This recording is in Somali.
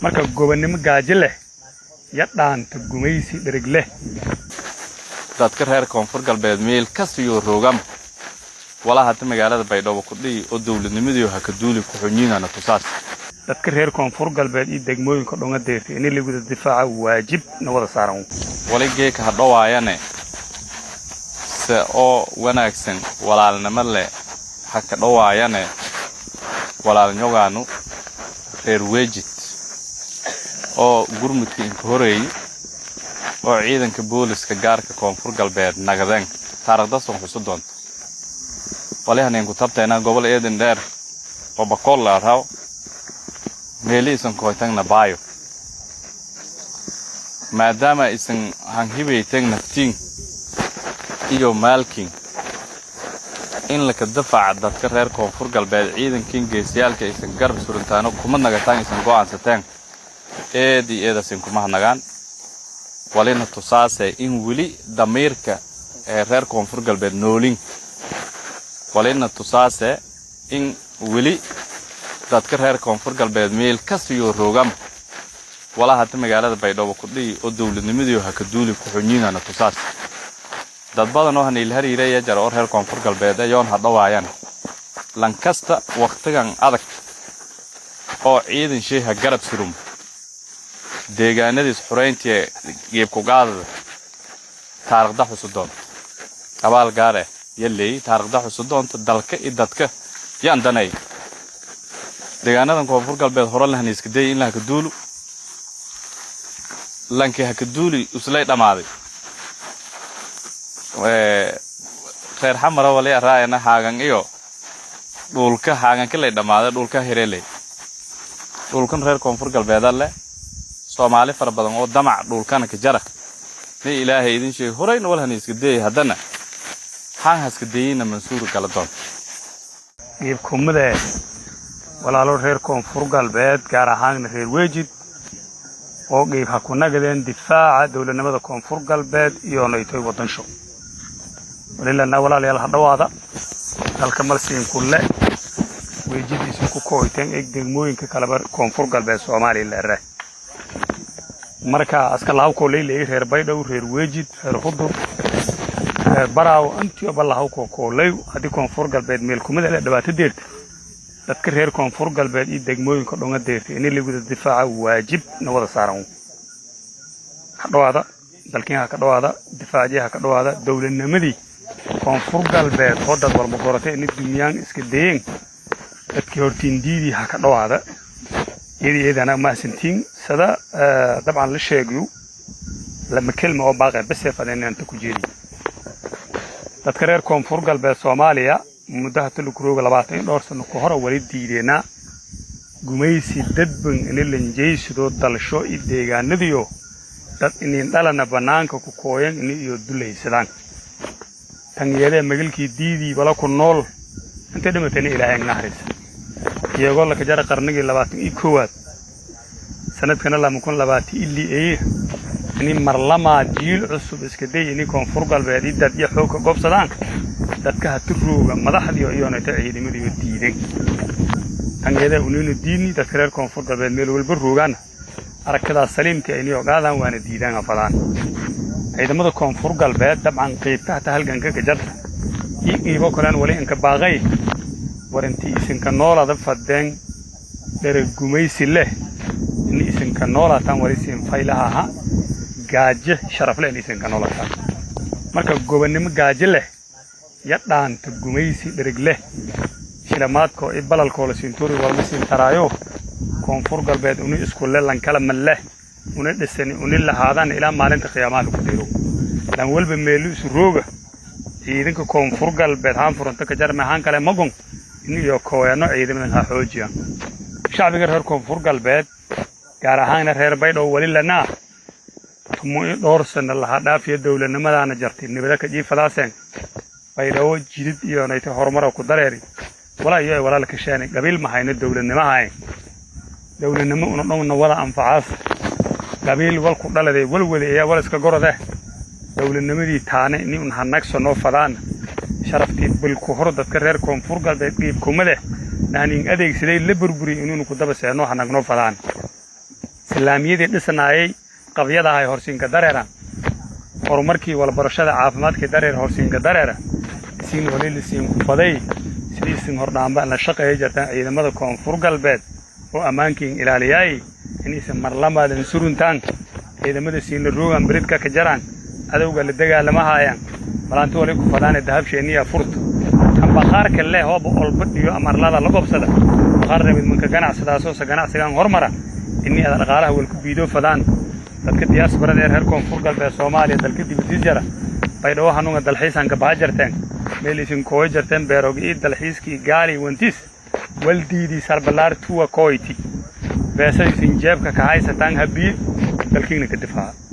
Marka gobonnimo gaajo leh ya dhaanta gumaysi dhereg leh. Dadka reer Koonfur Galbeed meel kastayoo roogam walaa hadda magaalada Baydhabo kudhihi oo dowladnimadii ha ka duuli ku-xunyiinana tusaas. Dadka reer Koonfur Galbeed iyo degmooyinka dhonga deertay in laguda difaaca waajib na wada saaran. Wali geeka ha dhowaayane se oo wanaagsan walaalnimo leh ha ka dhowaayane walaalnyogaanu reer Weejid oo gurmudka inka horeeyey oo ciidanka booliska gaarka Koonfur Galbeed nagadeen taariikhdason xusu doonto. Walihaninku tabtayna gobol eedin dheer oo Bakool la araaw meeli isan koytagna baayo maadaama isan hanhibaytag naftiin iyo maalkin in laka dafaca dadka reer Koonfur Galbeed ciidankiin geesiyaalka aysan garab surintaano kuma nagataan isan go'aansateen eed iyo eedasin kuma hadnagaan. Walina tusaase in weli damiirka ee reer Koonfur Galbeed noolin. Walina tusaase in weli dadka reer Koonfur Galbeed meel kastayoo roogam walaa hadda magaalada Baydhabo kudhihi oo dowladnimadii ha ka duuli ku-xunyiinana tusaas. Dad badan oo haniil hariiraya jara oo reer Koonfur Galbeed ayoon ha dhowaayaan lankasta wakhtigan adag oo ciidan shay ha garab surum deegaanadiis xureyntii geebkugaadada taariikhda xusu doonta abaal gaar eh yaleey taariikhda xusu doonta dalka iyo dadka yaan danay deegaanadan Koonfur Galbeed hore lahan iska dayay in la haka duulu lankii haka duuli uslay dhammaaday reer Xamara wali araayana haagan iyo dhuulka haaganka lay dhammaaday dhulka hireley dhulkan reer Koonfur Galbeeda leh. Soomaali fara badan oo damac dhulkana ka jara nin Ilaahay idin sheegay horeyna walhan iska dayay haddana haan haska dayeyna mansuur gala doon. Qiibkumade walaalo reer Koonfur Galbeed, gaar ahaan reer Weejid oo qiib ha ku nagadeen difaaca dowladnimada Koonfur Galbeed iyo naytoy wadansho walilana. Walaalayaal, ha dhowaada dalka malsiin kulle Weejidiisu ku kooyteen eeg degmooyinka kaleba Koonfur Galbeed Soomaaliya leere. Marka aska lahawkoo leyleyay reer Baydhow, reer Weejid, reer Hudur, reer Baraaw intiiba lahawkoo koolay. Haddii Koonfur Galbeed meel kumida le dhibaato deerta, dadka reer Koonfur Galbeed iyo degmooyinka dhonga deertay in laguda difaaca waajib na wada saaran. Ha dhowaada dalkiin, ha ka dhowaada difaacii, ha ka dhowaada dowladnimadii Koonfur Galbeed oo dad walba goratay in dumiyaan iska dayeen dadkii hortiin diidii. Ha ka dhowaada iyada iyadana mahadsantiin. Sada dabcan la sheegayo lama kelma oo baaqe bese fadeen inta ku jeedi dadka reer Koonfur Galbeed Soomaaliya muddo hata lakurooga 20 iyo dhowr sano ka hor wali diideenaa gumaysi dadban ini lanjaysido dalsho iyo deegaanadiyo dad inin dhalana bannaanka ku kooyan ini iyo dulaysadaan. Tan yeedee magalkii diidii wala ku nool intay dhimatayna Ilaahay naxariis iyagoo laka jara qarnigii 21aad sanadkana 2020 eye ini marlamaa jiil cusub iska day ini Koonfur Galbeed i dad iyo xoog ka goobsadaan dadka hati rooga madaxdiyo iyonayta ciidamadiyo diidan. Tan yeedee uninu diidni dadka reer Koonfur Galbeed meel walba roogaana aragtidaas saliimka inay ogaadaan waana diidaan afadaan ciidamada Koonfur Galbeed. Dabcan qiibta hataa halganka gajarta ii qiibo kaleen wali inka baaqay war intii isinka noolada fadeen dhereg gumaysi leh in isinka noolaataan wali siin faylaha aha gaajo sharaf leh in isinka noolataan. Marka gobonnimo gaajo leh ya dhaanta gumaysi dhereg leh. Shilamaadkoo i balalkoo la siintuuri walma siin taraayo. Koonfur Galbeed uni isku le lankala ma leh uni dhisani uni lahaadaan ilaa maalinta qiyaamaha lagu diro lan walba meelu isu rooga. Ciidanka Koonfur Galbeed haan furanta ka jarme haan kale magon in iyo kooyano ciidamadan ha xoojiya. Shacbiga reer Koonfur Galbeed, gaar ahaanna reer Baydhabo, wali lanaa 12 sano lahaa dhaafiyo dowladnimadaana jartay nibada ka jiifadaaseen Baydhabo jidid iyo nayta horumara ku dareeri walaa iyo ay walaal kasheenay qabiil mahayno dowladnimahayn dowladnimo una dhowna wada anfacaas qabiil walku dhaladay walwada ayaa wal iska gorode dowladnimadii taane ini un hanagso noo fadaan sharaftii bilku hor dadka reer Koonfur Galbeed qiibkumade naanin adeegsaday la burburiy inuunu ku daba seeno hanagnoo fadaan. Laamiyadii dhisnaayay qabyadahay horsiinka dareera, horumarkii walbarashada, caafimaadkii dareera horsiinka dareera. Isiin wali lisiin kufaday sidii isin hordhaamba la shaqeeya jirtaan ciidamada Koonfur Galbeed oo ammaankiin ilaaliyaay, in isin marlamaadan suruntaan ciidamada siinla roogan, beridka ka jaraan, adowga la dagaalamahaayaan. Malaanti wali ku fadaane dahabsheeniya furta kan bakhaarka leh hooba olba dhiyo ama arlada la gobsada bakhaar rabid manka ganacsadaasoo ganacsigan hormara ini ada dhaqaalaha walku biidoo fadaan. Dadka diyaasbarada ee reer Koonfur Galbeed Soomaaliya, dalka dibadis jara, Baydhabo hanuunga dalxiisanka baha jarteen, meel isin kooy jarteen, beerogi ii dalxiiskii gaali wantis waldiidii salbalaar tuwa koyti, beesadiisin jeebka ka haysataan habiye, dalkiina ka difaaca.